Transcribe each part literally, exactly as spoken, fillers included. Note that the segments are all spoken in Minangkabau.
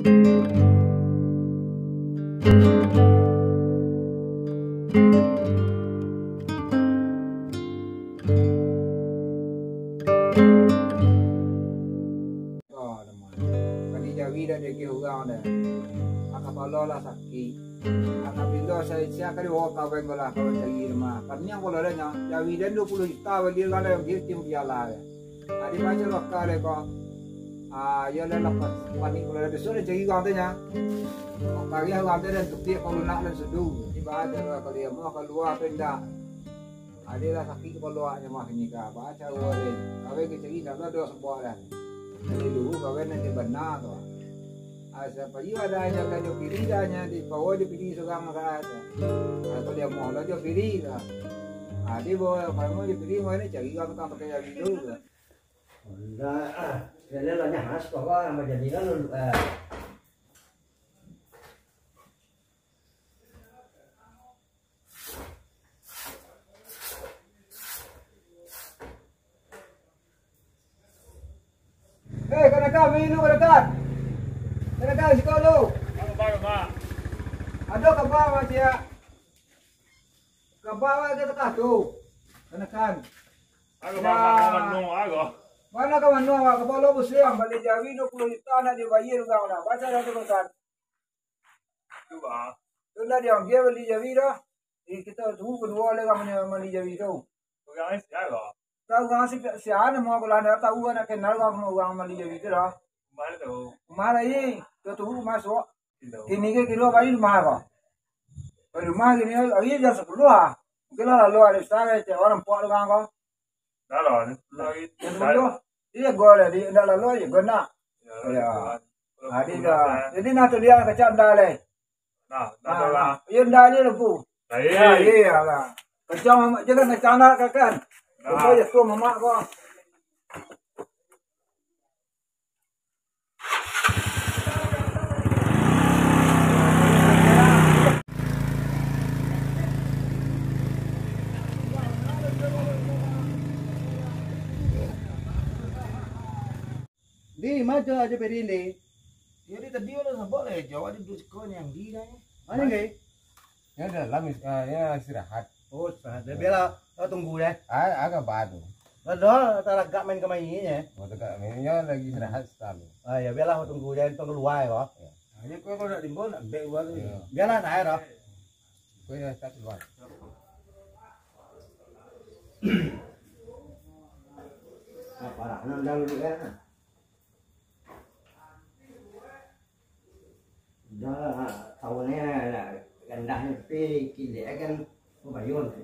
Kali jawi dah dagih urang dah. Kapalo lah sakik. Kapalo sa-, sia kali bawa kawan ko lah, kawan cari rumah. Kami yang kalau dah nya, jawi dah dua puluh juta bali urang dah, dia tim piala dah. Adi baca lokal deh ko. Ah, iyo lah, lapas panik kalau dah besok dah cari urang tu nya. Kali urang tu dah tutup kalau nak dah sudu. Ibarat dah kalau dia mau keluar tu indak. Ado lah sakik kapalo awak nyo mah kini ka. Baa caro den? Kawin ka cari indak lah doh sabab dah. Dari dulu kawin nan di bana tu. Asa payu ado aja ka jo piri dah, nyo di pawo jo piri surang ka asa. Asa dia mau lah jo piri ka. Adi bawa kamu jo piri, mau ni cari lah tukang pakai lagi dulu ka. Ndak, ah, sekalian lah nyahas bahwa nama jadi kan, eh, Eh, kanakan, minum kanakan. Kanakan, siko lu. Ado kaba, Mak, sia? Kaba, Mak, ka tangah tu. Kanakan. Ago, ya. Mak, mak, mak, mak, ago. Mana ka mano, Mak? Kapalo busiang, bali jawi dua puluh juta nak dibayar urang lah. Baca dah tu, kanakan. Tu, Bang. Tu lah diambiak bali jawi dah. Eh, kito tu kaduo lah urang mani-, mali jawi tu. Urang ni sia lo? Tahu urang si, sia namo aku lah, ndak tahu, ndak kenal urang samo urang mali jawi tu dah. Rumah tu? Rumah lai, tu tu rumah suok. Kini ke kiro bali rumah ko. Bali rumah kini hari jam sapuluah ah. Mungkin lah lalu ado besar, cek urang nampak urang ko. Dah lah, ni lagi. Yang dulu. Iyo, gua lah, di, ndak lalu aja, gua nak. Ya, ya. Adi dah. Jadi, nah, tu dia kacau dah leh. Nah, dah lah. Iyo, dah dia lampu. Ya, iyo lah. Kacau mamak je kan, kacau nak kan. Nah. Lupa je tu mamak ko. Di, majo ajo Peri, di. Jadi tadi urang sabok lah, Jawa duduk siko ni, Anggi dah, eh. Mana, Anggi? Ya, dalam, eh, ya, istirahat. Oh, istirahat. Dah, biarlah, kita tunggu deh. Ah, agak badu. Dah, dah, tak lagak main ke main ni, eh. Oh, tegak mainnya lagi istirahat sekali. Ah, ya, biarlah, tunggu deh, tunggu luar, ya. Ya. Nah, ini kau kalau nak timbul, nak bek luar tu. Ya. Biarlah, naik dah. Kau ya, tak keluar. Nah, parah, nak dah dulu, ya. Dah, tahu ni lah, rendah ni, tapi kilek kan, pembayun tu.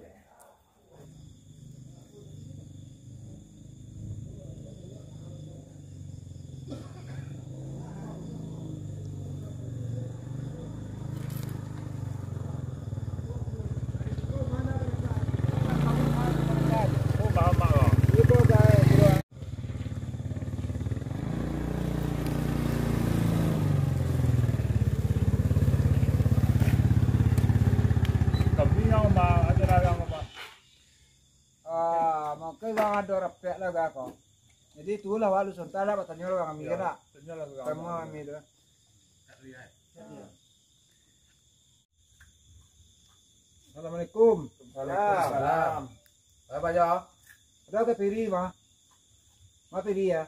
Tapi yang ma-, ada larang apa? Ah, mungkin urang ado rapek lah, Bang, ko. Jadi, itulah, Wak, lu sontak lah, batanyo lah, Bang Ami, yo, kan, nak? Tanyo lah, Bang. Kamu Ami tu. Assalamualaikum. Waalaikumsalam. Apa, Jo? Ada ke Piri, mah? Mah Piri, ya?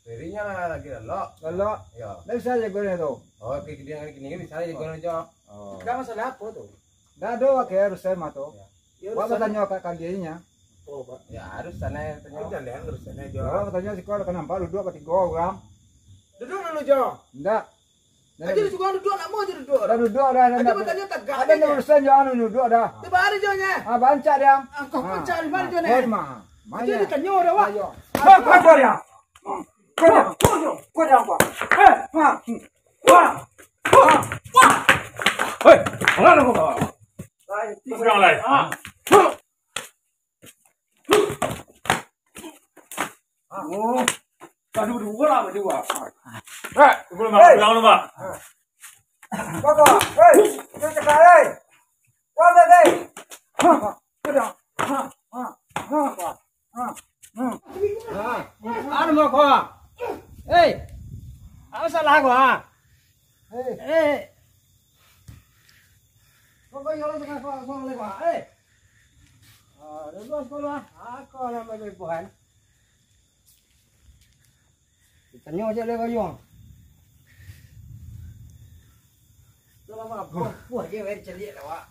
Pirinyo lah lagi lalok. Lalok? Yo. Ndak bisa jago nyo tu? Oh, kini, kini, kini bisa jago nyo, Jo. Oh. Ndak masalah apo tu? Ndak ado, oke, harus saya mah tu. Ya. Buat urusan batanyo ka kandianyo. Oh, Pak. Ya, harus sana tanyo. Jangan, harus sana, Jo. Kalau batanyo siko, kalau nampak duduk batigo urang. Duduk dulu, Jo. Ndak. Aja lu suka duduk, nak mau aja duduk. Dah duduk dah, dah. Aja batanyo tagak. Ada urusan, jangan duduk dah. Tiba hari, Jo, nya. Ah, bancak dia. Angkau bancak di mana, Jo, nya? Mah. Aja ditanyo dah, Wak. Ayo. Apa dia? Kau dia, kau dia, kau dia apa? Eh, ha. Wah. Wah. Wah. Hei, mana kau? Lai, sedang lai. Ah. Oh. Tadi berdua lah, berdua. Eh, tunggu, Mak. Hei. Bilang dulu, Mak. Kau, kau. Hei, kau cakap, hei. Kau, hei. Ha, ha. Kau dah. Ha, ha, ha. Ha, ha. Anu mah kau. Hei. Apa salah ko, ha? Eh. Eh. Kok kau jalan tengah sekolah, sekolah lagi, ha? Eh. Ah, dulu sekolah. Aku nama ibu, kan? Ditanyo se dek Bayuang. Dah lamo buah, buah je, weh, caliak lah, wak.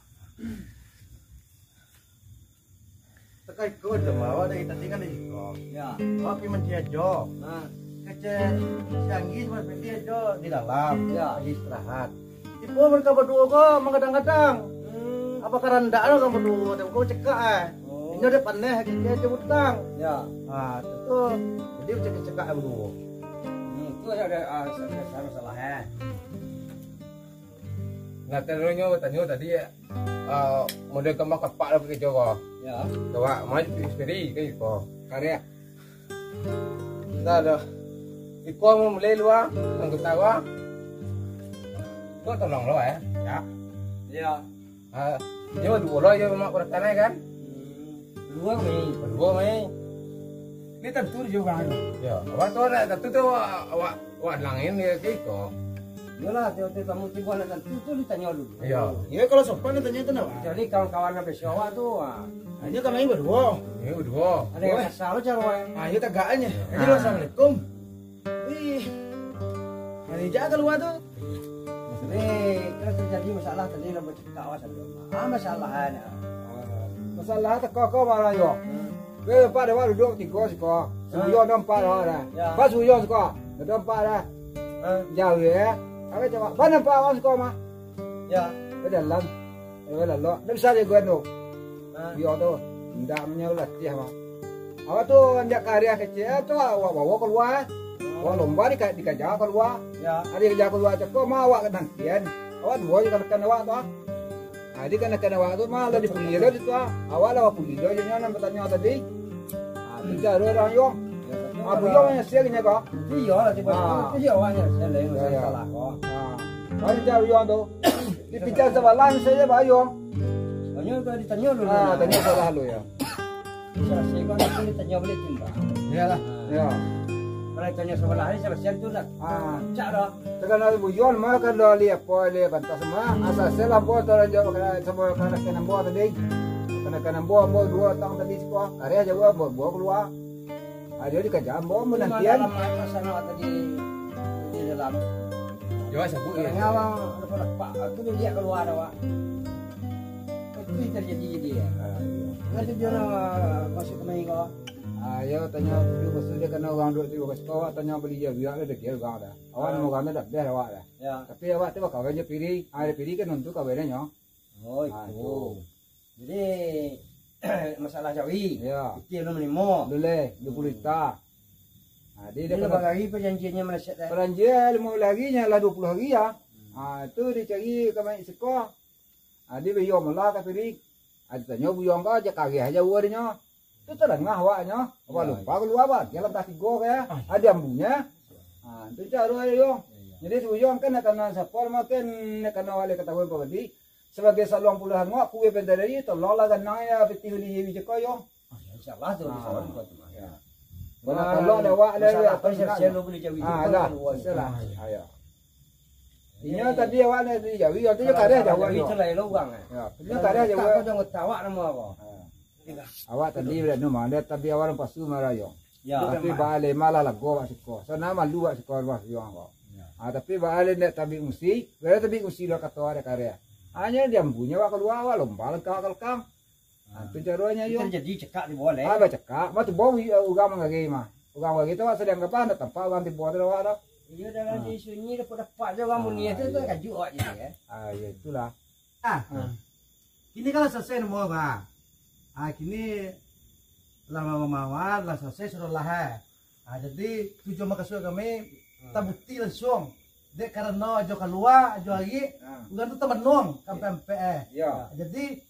Takaik ko je, mah, awak dari tadi kan dari ko. Ya. Awak pi mancari ajo. Ha. Kecek si Anggi sama Fendi ajo di dalam. Ya. Lagi istirahat. Tibo mereka baduo ko manggadang-gadang. Hmm. Apa karandak lah urang baduo, tibo ko cekak, eh. Oh. Inyo dek paneh, kecek ajo utang. Ya. Ha, tu, tu. Jadi cekak-cekak baduo. Hmm, tu ada, ah, sa-, sa-, salah, eh. Nah, tadinyo batanyo tadi, ah, model gambar kapak lah pakai jo ko. Ya. Coba, maju tu isteri, kan iko. Karya. Dah, dah. Iko mau mulai lua, anggota ko. Ko tolong lo, eh. Ya. Ya. Ah, dia baduo lo, dia mak perasaan, kan? Hmm. Baduo, Mei. Baduo, Mei. Ni tantu jo urang ni. Ya, awak tu nak tantu tu awak, awak, awak langin dia ke iko. Iyolah, tiap-tiap tamu tibo nak tantu tu ditanyo dulu. Iya. Iya, kalau sopan ditanyo tu nak. Jadi kawan-kawan nak besok awak tu, ah. Hanya kami berdua. Ini berdua. Ada yang Wah. Kasar lo caro, eh. Ah, iya tagaknya. Jadi Ah. Assalamualaikum. Ih. Mari jak keluar tu. Ni, kan terjadi masalah tadi nak bercakap awak sambil. Ah, masalahnya. Masalah teko ko mah yo. Hmm. Ke nampak dek awak duduk tigo siko. Suyo nampak dah. Ya. Pas suyo siko. Nampak dah. Ha? Jauah ya. Kami coba. Ba nampak awak siko mah. Ya. Ke dalam. Ke dalam. Ndak bisa dia gua tu. Ha? Dia tu. Ndak punya latih mah. Awak tu ndak karya kecil tu awak bawa keluar. Awak lomba di dikaja keluar. Ya. Ada dikaja keluar cako mah awak nantian. Awak duo je kanakan awak tu. Ah. Jadi kanakan awak tu mah lah dipuli lo tu ah. Awak lah puli lo je nyo nan batanyo tadi. Ah, tu caro urang yo. Ah, buyuang yang sia kini ko. Iyo lah tiba Ah. Iyo awak yang sia lain Ya, ya. Salah ko. Ah. Mari caro urang tu. Dipicak sabalah saja bayuang. Tanyo tu ditanyo dulu. Ah, tanyo salah lu ya. Salasai ko nanti ditanyo baliak timbang. Iyalah. Ya. Kalau ditanyo sabalah ni salasai tu lah. Ah. Cak dah. Takana buyuang mah kan dah lihat apa lihat pantas mah. Asal saya lah buat orang jawab kena sama kena kena buat tadi. Kena kena buat buat dua tang tadi siko. Karya jawab buat buat keluar. Ah, dia dikaja ambo Cuma menantian. Dalam masa nak tadi di dalam. Yo, sabut ya. Kadang awak dapat dapat tu dia keluar awak. Itu yang terjadi dia. Ah, iya. Nanti dia nak masuk ke main kau. Ah, yo, tanyo tu, lepas tu dia kena urang duo tu, lepas tu awak tanyo bali je, biak dia dek urang dah. Awak Ah. Namo urang tu dah beh awak dah. Ya. Tapi awak tu bakal je piri, ah, ada piri kan untuk kawan nyo. Oh, Ah, itu. Itu. Jadi, masalah jawi, Ya. Itu belum limo. Boleh, dua puluh juta. Ah, dia Ini dah lepas kena hari perjanjiannya meleset, eh? Perjanjian lima belas hari, nya lah dua puluh hari ya. Hmm. Ah, tu dia cari kami siko. Ah, dia buyuang mula ka piri. Ah, ditanyo buyuang ka, aja kareh aja uwa dinyo. Tu tadanga awaknyo. Awak Ya. Lupa keluar, Bang. Dia lantai tigo ka ya. Ah, ya. Ah, dia ambunya. Ah, tu caro ayo. Ya, ya. Jadi, si buyuang kan nak kena siapa, makan nak kena oleh ketahuan pabadi. Sebagai saluang pulo angok, kue bentar tadi, tolonglah ganang ya, pitih uli hiwi ceko yo. Ah, ya, insyaallah tu, Ah. Insyaallah buat tu. Ya. Nah, Kalau tolong dah awak dah, masalah ya, apa, tolong siap-siap nak. Lu boleh jawi Ah, cepat lah, kan, awak. Siap lah. Ah, ya. Inyo Jadi, tadi awak nak di jawi, waktu tu kalau kareh masalah dah awak jawi yo. Tu lah elok urang, eh. Ya, inyo Kalau kareh tak, dah awak. Kau jangan tawak nama apa. Ah. Awak tadi bila nu mah, dia tapi awak pasu marayo. Ya. Tapi Betul, Mak. Baalai malah lago awak siko. Sana malu awak siko rumah buyuang ko. Ya. Ah, tapi baalai ndak tabi musi, bila tabi musi lo kato ada kareh. Hanya dia ambunya awak keluar, awak lomba lekang-lekang. Ah, tu caronyo, Itu yo. Terjadi cekak di bawah, eh. Ah, bacakak. Mah tu bau, uh, urang manggagai mah. Urang manggagai tu awak sadang apa, ndak tampak urang tibo tu awak dah. Iyo, dalam Ah. Di sunyi dapat-dapat je urang Ah, bunyi tu, tu iyo. Kajuak awak jadi, eh. Ah, ya itulah. Ah. Ah. Kini kan lah selesai nomor, Bang. Ah, kini lah mawar-mawar, lah selesai sudah lah, eh. Ah, jadi tujuan makasuik kami Hmm. tabuti langsung. Dek karano ajo kalua, ajo arik, Hmm. urang tu tamanuang, kampek-ampek, eh. Ya. Jadi,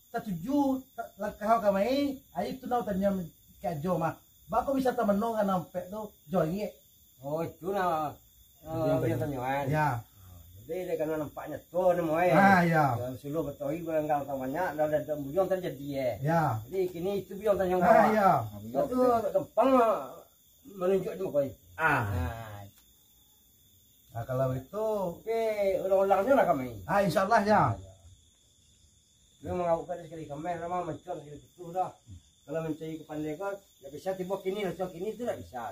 tatuju ta-, langkah awak ka mai, ai tu nau tanyam ka ajo mah. Bako bisa tamanuang ka nampek tu, jo angek. Oh, itu nah, eh, Itu yang dia tanya. Tanyo, kan? Ya. Oh, jadi dia kena nampak nyato ni, Moy. Ah, ya. Dalam suluh batoi barangkali banyak, dah ada buyuang terjadi, eh. Ya. Jadi kini itu buyuang tanya Ah, awak. Ya. Itu gampang, ah, menunjuk tu, Moy. Ah. Ah. Nah, kalau itu, Oke, ulang-ulangnyo lah kami. Ah, insyaallah ya. Dia mangawak dari sekali kami, nama mencuat sekali itu dah. Kalau mencari ke pandai kau, ya bisa tiba kini lah, so kini tu tak bisa.